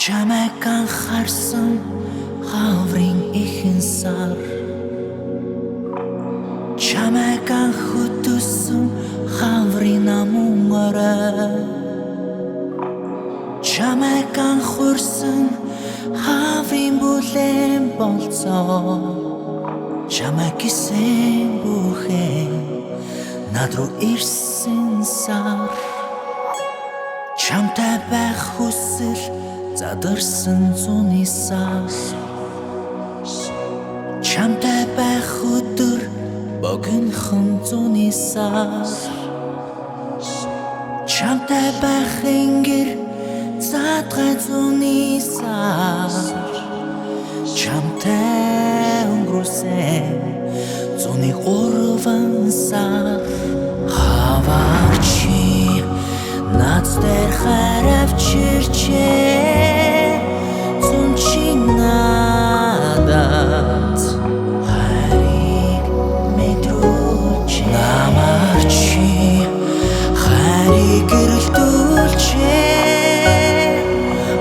Чамайг анхаарсан хаврын ихэн сар, чамайг анх хөдөлсөн хаврын намун орой, чамайг анх урьсан хаврын бүлээн болцоо, чамайг гисэн бүхэн над руу ирсэн сар. Чамтай байх хүсэл задарсан зуны сар, чамтай байх өдөр богинохон зуны сар, чамтай байх ингэр задгай зуны сар, чамтай өнгөрсөн зуны 3 сар. Хавар чи над дээр харавч ирчээ, зун чи надад хайрыг мэдрүүлж, намар чи хайрыг гэрэлтүүлжээ,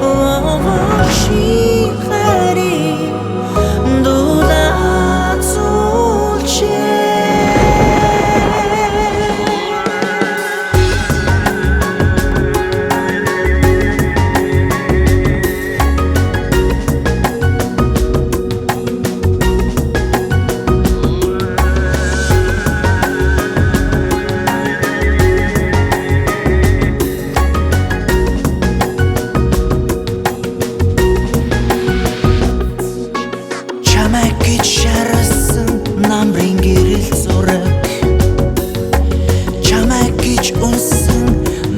овоо чи хайрыг дулаацуулжээ. Чамайг гэж шарсан намрын гэрэл зураг, чамайг гэж үнсэн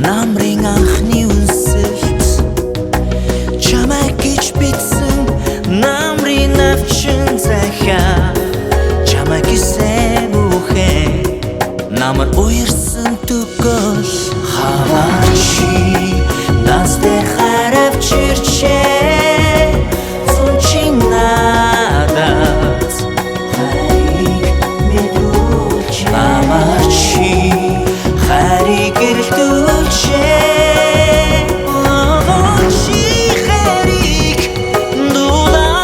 намрын анхны үнсэлт, чамайг гэж бичсэн намрын навчин захиа, чамайг гисэн бүхэн намар уярсан төгөл. Хавар чи данс дээр харавч ирчээ, зун чи надад хайрыг мэдрүүлж, намар чи хайрыг гэрэлтүүлжээ, овоо чи хайрыг дулаацуулжээ.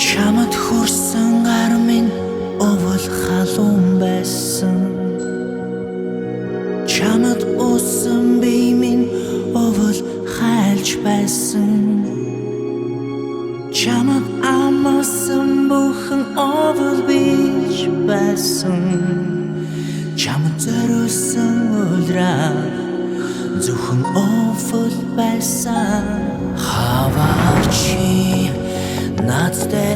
Чамд хүрсэн гар минь өвөл халуун байсан, чамд уусан бие минь өвөл хайлж байсан, чамд амарсан бүхэн өвөл бийж байсан, чамд зориулсан улирал зөвхөн өвөл байсан. Хавар чи над дээр